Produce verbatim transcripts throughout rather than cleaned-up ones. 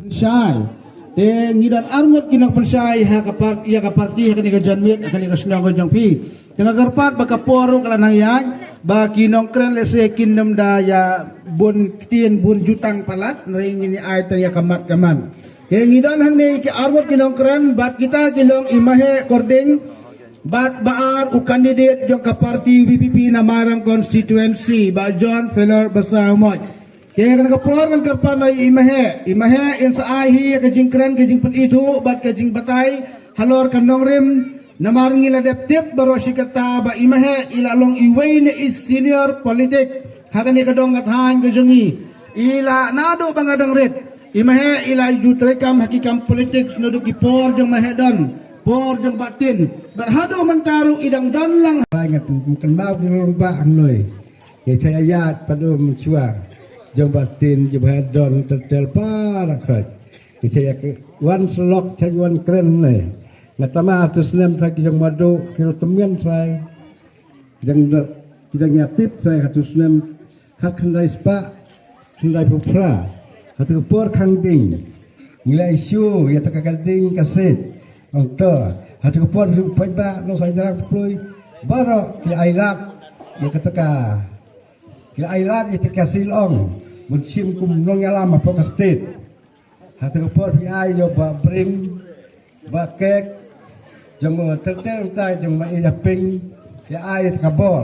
Shai. Te ngi don arngut ki nongpynshai ha ka parti, ïa ka parti ha kane ka janmiet, ha kane ka shnong ka jong phi. Te nga kyrpad ba ka por ruh ka la nang ïaid, ba ki nongkren lehse kin nym da ïa bun ktien bun jutang palat, hynrei ngin ïa ai tang ïa ka mat ka man. Te ngi don hangne ki arngut ki nongkren, bad kita ki long i Maheh Kording, bad ba ar u candidate jong ka parti V P P na Mairang constituency, Bah John Feller Basaiawmoit. Te kane ka por ngan kyrpad ïa i Maheh, i Maheh in sa ai hi ïa ka jingkren, ka jingpynithuh bad ka jingbatai halor ka nongrim. Namar ngi la dep tip baroh shi katta ba i Maheh i la long iwei na i senior politic ha kane ka dong ka thaiñ ka jong ngi. I la naduh ba nga dang rit, i Maheh i la ju treikam ha ki kam politics naduh ki por jong Maheh Don, por jong Bah Tin, bad haduh mynta ruh i dang don lang. Bai nga tu kynmaw ki rong ba hangnoi. Ki cha ïa ïaid pat um shuwa jong Bah Tin, jong Bah Don, ter ter para khot. Ki cha ïa wan slok, cha ïa wan kren ne. Nga tama tu snem sa ki jong Madu ki ru tymmen trai. Ki dang, ki dang ïa tip trai ha tu snem khat khyndai spah khyndai phew phra. Ha tu ka por khang ding ngi la issue ïa ta ka ding ka siej. Ong to, ha tu ka por ju paidbah nong Saitjrang Phlui baroh ki la ai lad ïa kata ka, ki la ai lad ïa kata ka siej long ban shim kum nongïalam hapoh ka state. Ha tu ka por phi ai ïa Bah Bring, Bah Kek, jong ter ter tai jong ma ïa ping, phi ai ïa ta ka bor.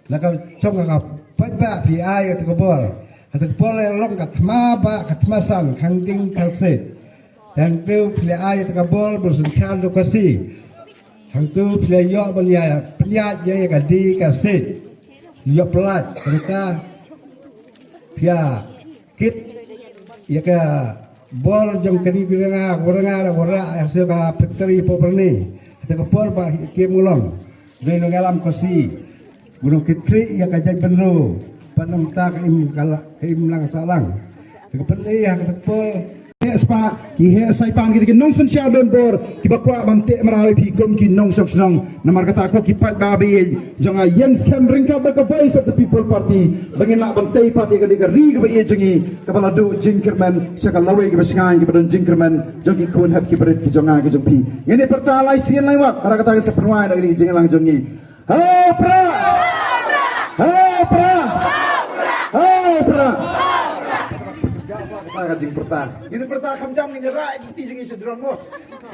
Na ka shong ka paidbah phi ai ïa ta ka bor. Ha tu ka por la long ka thma ba ka thma san khang ding khang siej. Hangtu phi la ai ïa ta ka bor bun synshar du ka si. Hangtu phi la ïoh ban ïa pynïaid ïa ka di ka siej. Ïoh pynlait, hangta phi ïa kit ïa ka bor jong kani ka ranga, ka ranga, ka ranga, ïa ka factory poh Byrni. Ha ta ka por ba ki ïa kem u long. Dei nongïalam ka si. Gu nongkit khlieh ïa ka jaitbynriew. Pat nangta ka im ka la, ka im lang sah lang. Te ka pyni ha kata ka por. Heh spah, ki heh saipan, kita ki nongsynshar donbor kiba kwah ban teh mraw ïa phi kum ki nongshong shnong. Namar kata ko ki paidbah ba ïeit jong nga, ïeng skhem ryngkat bad ka Voice of the People Party ba ngin lah ban tei pat ïa kane ka ri kaba ïeit jong ngi, kaba la duh jingkyrmen sha ka lawei kaba shngaiñ, kaba don jingkyrmen jong ki khun hep ki barit ki jong nga ki jong phi. Ngin ïa pyrta lai sien lai wat, ha kata ka sa pynwai na kane ka jingïalang jong ngi. Ha u Prah! Ha u Prah! Ha u Prah! Ka jingpyrta. Ngin pyrta kham jam, ngin rai kti jong ngi sha jrong mo.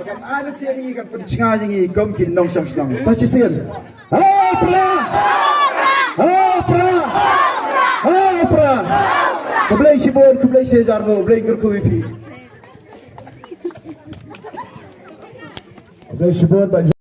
Kan ai lehse ngi kan pynshngaiñ ngi kum ki nongshong shnong. Sa shisien. Ha u Prah! Ha u Prah! Ha u Prah! Khublei shibun, khublei shihajar nguh, Blei un kyrkhu ïa phi. Khublei shibun, Bah